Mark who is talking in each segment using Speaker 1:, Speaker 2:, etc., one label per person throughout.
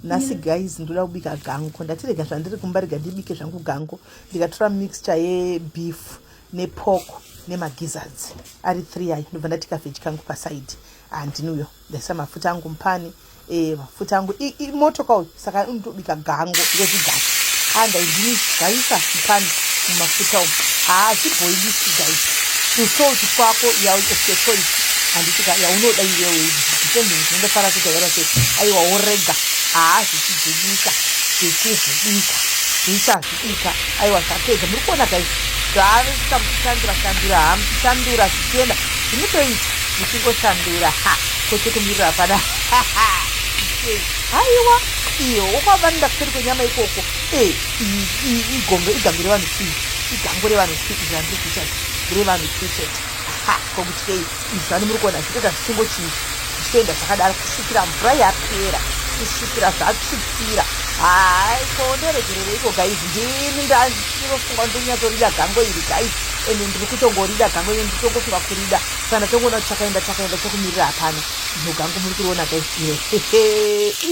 Speaker 1: Nhasi guys ndoda kubika gango. Ndati rega zvandiri kumba rega ndibike zvangu gango. Ndikatora mixture yebeef nepork nemagizzards ari 3 ayo, ndobva ndati kavheji kangu paside. Handini uyo ndaisa mafuta angu mupani, mafuta angu moto kauyu, saka unotobika gango ndozvigasa. Andaindinizvaisa mupani mumafuta umu. Haazvibhoilisi guys, tusalt twako of your choice, handitika yaunoda iwewe, depending kuti unondofara kuita yara sei. Aiwa, worega haazvichizvibika, zvichizvibika, zvichazvibika. Aiwa, zvapedza, muri kuona guys, zvaavesvika muchishandura shandura, ha, muchishandura zvichienda, zvinotoita muchingoshandura. Ha, kwete kumirira, hapana. Haiwa, iyo wokwavanoenda kuseri kwenyama ikoko. Igongo, igango revanhu two, igango revanhu two. Izvi handiri kuita revanhu two chete. Ha, kokutyei izvi vani muri kuona zvitoita zvichingochinja, zvichitoenda zvakadaro kusvikira mvura yapera, kusvikira zvatsvukira. Hai, ko ndoregerereiko guys? Ndini ndandinofunga ndonyatsorida gango iri guys, ende ndiri kutongorida gango iri, ndiritongofunga kurida. Saka ndatongoona kuti chakaenda, chakaenda, chokumirira hapana. Ino gango muri kuriona guys, iro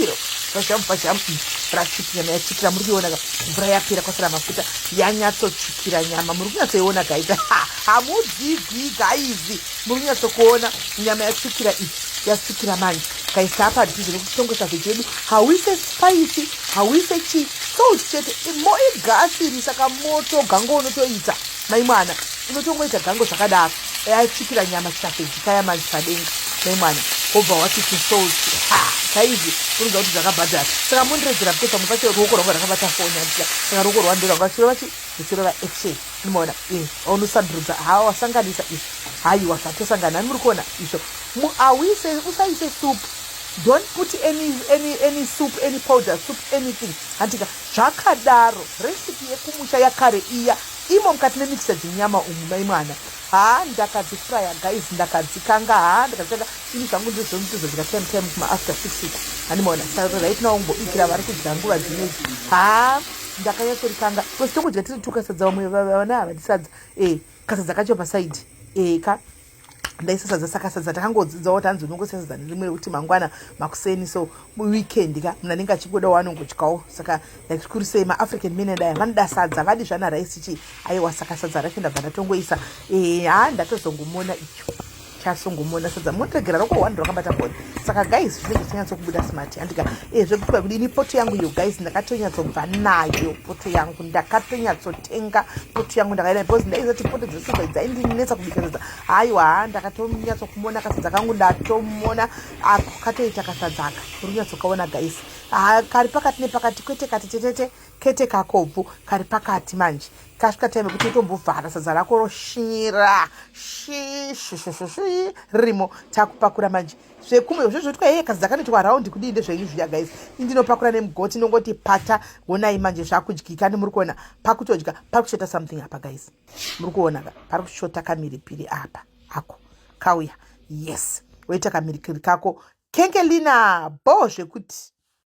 Speaker 1: iro fashamu fashamu ratsvukira, nyama yatsvukira, muri kuiona ka? Mvura yapera, kwasara mafuta, yanyatsotsvukira nyama, muri kunyatsoiona guys. Hamudzidzi guys, muri kunyatsokuona nyama yatsvukira iyi, yatsvukira manje guys. Taapadhuze nekuti tongoisa vheji yedu. Hauise spice, hauise chi salt chete, mo igasi iri. Saka moto gango unotoita mai mwana, unotongoita gango zvakadaro. Yatsvukira nyama, chikavheji kaya manje padenga mai mwana, wobva wati tusalt. Ha guys, unoziva kuti zvakabhadhara. Saka mundiregera because pamwe pacho ruoko rwangu rakabata foni, handika? Saka ruoko rwando rwanga chirova chi ruchirova action, unomaona? Unosandurudza, ha, wasanganisa izvi. Haiwa, zvatosangana, muri kuona izvo. Auise, usaise soup, don't put any soup, any powder soup, anything, handika? Zvakadaro, recipe yekumusha yakare iya, imo mukati memixture dzenyama umu mai mwana. Ha, ndakadzifraya guys, ndakadzikanga. Ha, ndakadzikanga ini zvangu, ndizvonotozodya time time kuma after 6 uku, handimaona? Saka right now umbobikira vari kudya nguva dzinedzi. Ha, ndakanyatsorikanga because tongodya tiri tuka sadza, vamwe vana havadi sadza. Kasadza kacho paside ka ndaisa sadza. Saka sadza takangodzidzawo kuti hanzi unongoisa sadza nerimwe rekuti mangwana makuseni, so weekend ka munhu anenge achingodawo anongodyawo. Saka like zvikuru sei maAfrican men adaya vanoda sadza, vadi zvana raisi chii. Aiwa, saka sadza racho ndabva ndatongoisa. Ha, ndatozongomona icho, chasongomona sadza, motoregera roko one rakabata foni. Saka guys, zvinenge zvichinyatsokubuda smart, handika? Zvekuti kudini, poto yangu iyo guys, ndakatonyatsobva nayo poto yangu, ndakatonyatsotenga poto yangu, ndakaenda because ndaiziva kuti poto dzesilver dzaindinetsa kubika sadza. Haiwa, ha, ndakatonyatsokumona kasadza kangu, ndatomona ako katoita kasadzaka, uri kunyatsokaona guys. Ha, kari pakati nepakati, kwete kati tetete kete kakobvu, kari pakati manje. Kasvika time yekuti utombovhara sadza rako, roshinyira shishishishishi ririmo. Takupakura manje zvekumwe zvezvotwa. Heye, kasadza kanoitwa raundi kudii, ndezvenyu zviya guys. Indinopakura nemugoti, ndongoti pata. Honai manje zvakudyika, muri kuona pakutodya. Pari kushota something apa guys, muri kuona ka? Pari kushota kamiripiri apa, ako kauya. Yes, woita kamiripiri kako kengelina bo zvekuti.